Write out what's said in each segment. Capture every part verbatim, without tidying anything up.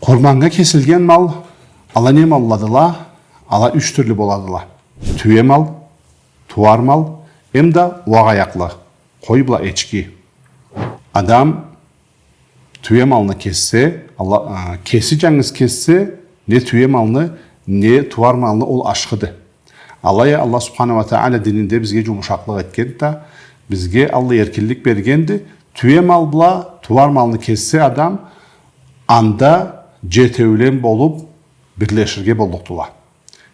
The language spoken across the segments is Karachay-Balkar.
Къурманнга кесилген мал, ала не малладыла? Ала юч тюрлю боладыла. Тюе мал, тууар мал, эм да уакъ аякълы, къой бла эчки. Адам тюе малны кессе, ала, а, кеси джангыз кессе, не тюе малны, не тууар малны, ол ашхыды. Алай а Аллах Субханаху уа Тагъала дининде бизге джумушакълыкъ этгенди да, бизге Аллах эркинлик бергенди. Тюе мал бла тууар малны кессе адам, анда джетеулен болуб бирлеширге боллукъдула.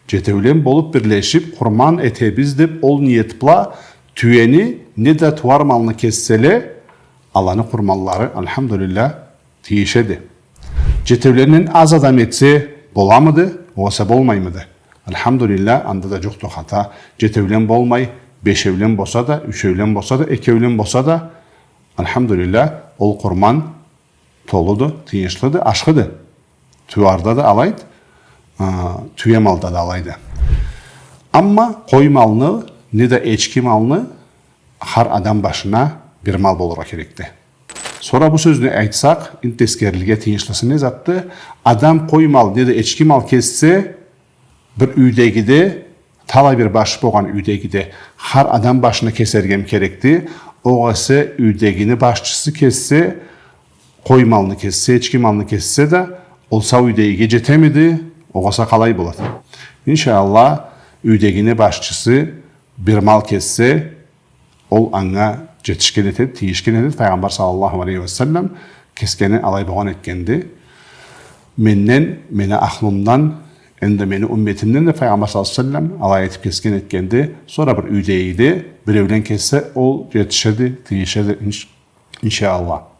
Джетеулен болуб бирлешиб, къурман этебиз деб, ол ниет бла тюени неда тууар малны кесселе, аланы къурманлары, альхамдулиллях, тийишеди. Джетеуленден аз адам этсе боламыды, огъесе болмаймыды? Альхамдулиллях, анда да джокъду хата. Джетеулен болмай, бешеулен болса да, ючеулен болса да, экеулен болса да, альхамдулиллях, ол къурман толуду, тийишлиди, ашхыды. Тууарда да алайды, а, тюе малда да алайды. Амма къой малны, неда эчки малны хар адам башына бир мал болургъа керекди. Сора бу сёзню айтсакъ, энди эсгерилирге тийишлиси не затды? Адам къой мал, неда эчки мал кессе, бир юйдегиде, талай бир башы болгъан юйдегиде, хар адам башына кесерге ми керекди? Огъесе юйдегини башчысы кессе, къой малны кессе, эчки малны кессе да, ол сау юйдегиге джетемиди? Огъесе къалай болады? Иншаллах, юйдегини башчысы бир мал кессе, ол анга джетишген этеди, тийишген этеди. Файгъамбар саллаллаху алейхи уа саллам кесгени алай болгъан этгенди. Менден, мени ахлумдан, энди мени умметимден да Файгъамбар саллаллаху алейхи уа саллам алай этиб кесген этгенди. Сора бир юйдегиде биреулен кессе, ол джетишеди, тийишеди, инш-, иншаллах.